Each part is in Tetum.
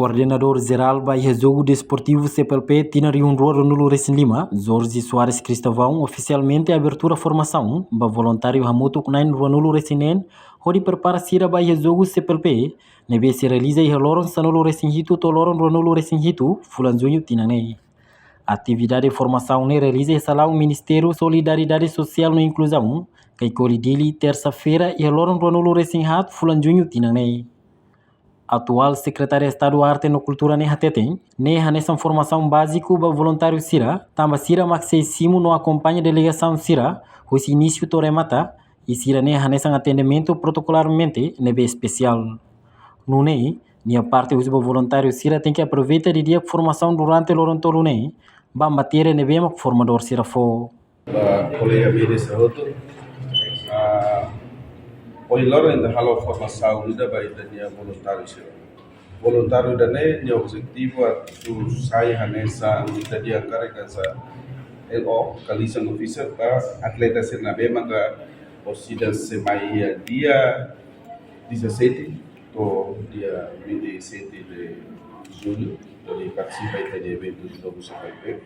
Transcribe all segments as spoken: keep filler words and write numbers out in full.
Koordenadór Jerál ba iha Jogu Desportivu C P L P tinan rihun rua ruanulu resin lima, Jorge Soares Cristóvão, ofisialmente abertura formasaun ba voluntáriu hamutuk na'in ruanulu resin neen, hodi prepara sira ba iha Jogu C P L P, ne'ebé sei realiza iha loron sanulu resin hitu to'o loron ruanulu resin hitu, fulan Juñu tinan ne'e. Atividade formasaun ne'e realiza iha salaun Ministériu Solidariedade Sosiál no Inkluzaun, Kaikoli Dili, tersa-feira, iha loron ruanulu resin haat, fulan Juñu tinan ne'e. Atuál Sekretária Estadu Arte no Kultura ne'e hateten, ne'e hanesan formasaun báziku ba voluntáriu sira, tanba sira mak sei simu no akompaña delegasaun sira, husi inísiu to'o remata, i sira-ne'e hanesan atendimentu protokolarmente ne'ebé espesiál. Nune'e, nia parte husu ba voluntáriu sira tenke aproveita didi'ak formasaun durante loron tolu ne'e, ba matéria ne'ebé mak formadór sira fó. Ba kolega média sira hotu, ah, ohin loron ita halo formasaun ida ba ita-nia voluntáriu sira. Voluntáriu ida-ne'e nia objetivu atu sai hanesan ita dehan karik hanesan L O, ka liaison officer, ba atleta sira ne'ebé maka orsida sei mai iha dia dezassete to'o dia vinte e sete de julho, hodi partisipa iha eventu de Jogu C P L P.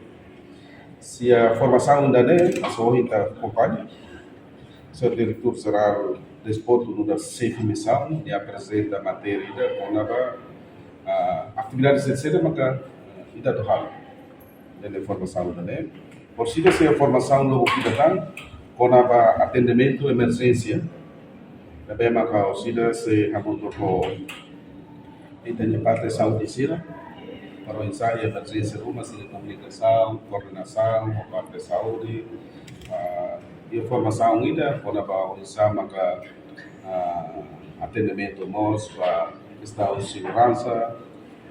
Sira formasaun ida-ne'e, hanesan ohin ita akompaña, Señór Diretór Jerál Desportu nu'udar xefe misaun, nia aprezenta matéria ida kona-ba, ah, atividade sira-ne'ebé maka ita atu halo iha formasaun ida-ne'e. Orsida sei formasaun logu ida tan, kona-ba atendimentu emerjénsia, ne'ebé maka orsida sei hamutuk ho ita-nia parte saúde sira, para oinsá iha emerjénsia ruma sira komunikasaun, koordenasaun ho parte saúde, ah, iha formasaun ida kona-ba oinsá maka, ah, atendimentu mós ba kestaun seguransa,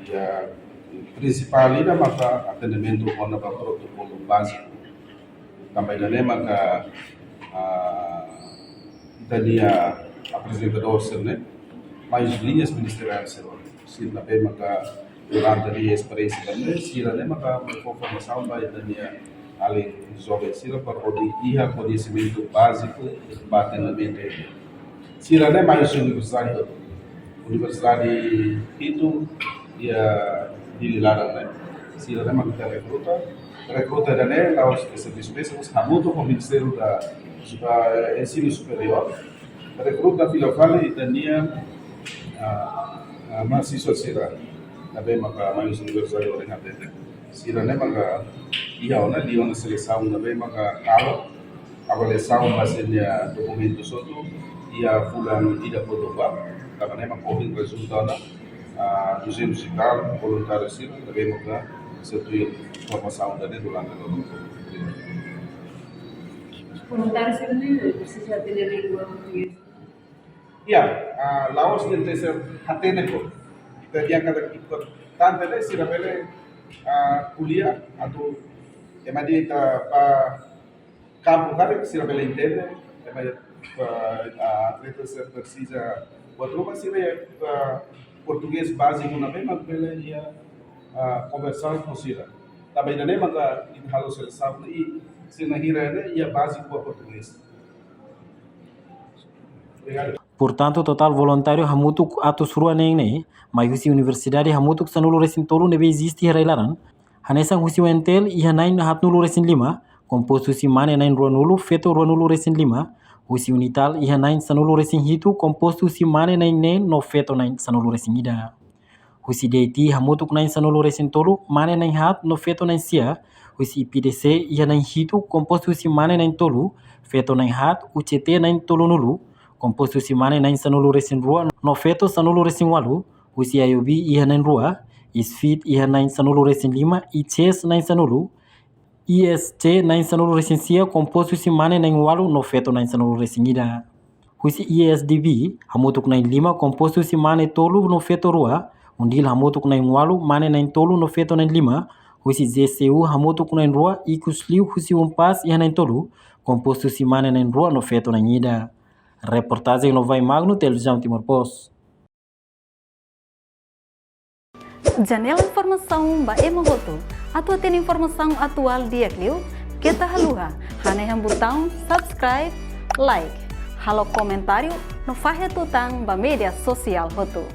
iha prinsipál ida maka atendimentu kona-ba protokolu báziku. Tanba ida-ne'e maka, ah, ita-nia aprezentadór sira-ne'e, mais linhas ministeriais sira. Sira ne'ebé maka durante nia esperiénsia ne'e, sira-ne'e maka mai fó formasaun ba ita-nia alin joven sira para hodi iha koñesimentu báziku ba atendimentu. Sira-ne'e mai husi universidade, universidade hitu iha Dili laran ne'e. Sira-ne'e mak ita rekruta. Rekruta ida-ne'e la'ós servisu pesoál, hamutuk ho Ministériu da, da Ensinu Superiór. Rekruta fila fali ita-nia, ah, ah, mahasiswa sira ne'ebé maka mai husi universidade ohin hateten. Sira-ne'e maka iha ona, liu ona selesaun ne'ebé maka halo avaliasaun ba sira-nia dokumentus hotu iha fulan ida pontu ba, tanba ne'e mak ohin rezulta ona, ah, duzentos e tal voluntáriu sira ne'ebé maka sei tuir formasaun ida-ne'e durante loron tolu. Voluntáriu sira-ne'e presiza hatene língua portugés? Ya, ah, la'ós tenke ser hatene ko. Ita dehan katak importante ne'e sira bele, ah, ko'alia atu ema ida ba kampu karik sira bele entende, ema, ah, ah, atleta sira presiza buat ruma sira, ah, portugés báziku ne'ebé mak bele iha, ah, konversa ho sira. Tanba ida-ne'e maka ita halo selesaun i sira-ne'e hira ne'e iha báziku ba portugés. Obrigadu. Portantu, totál voluntáriu hamutuk atus rua neen ne'e, mai husi universidade hamutuk sanulu resin tolu ne'ebé eziste iha rai-laran. Hanesan husi UNTL iha na'in haatnulu resin lima, kompostu husi mane na'in ruanulu, feto ruanulu resin lima. Husi UNITAL iha na'in sanulu resin hitu, kompostu husi mane na'in neen no feto na'in sanulu resin ida. Husi DIT hamutuk na'in sanulu resin tolu, mane na'in haat no feto na'in sia. Husi IPDC iha na'in hitu, kompostu husi mane na'in tolu, feto na'in haat. UCT na'in tolunulu, kompostu husi mane na'in sanulu resin rua no feto sanulu resin ualu. Husi IOB iha na'in rua, ISFIT iha na'in sanulu resin lima, ICES na'in sanulu, IST na'in sanulu resin sia, kompostu husi mane na'in ualu no feto na'in sanulu resin ida. Husi ISDB hamutuk na'in lima, kompostu husi mane tolu no feto rua. UNDIL hamutuk na'in ualu, mane na'in tolu no feto na'in lima. Husi JCU hamutuk na'in rua, ikusliu husi UNPAZ iha na'in tolu, kompostu husi mane na'in rua no feto na'in ida. Reportajen Novai Magno, Televizaun Timor Post. Janela informasaun ba ema hotu. Atu hatene informasaun atuál di'ak liu, keta haluha hanehan butaun subscribe, like, halo komentáriu no fahe tutan ba média sosiál hotu.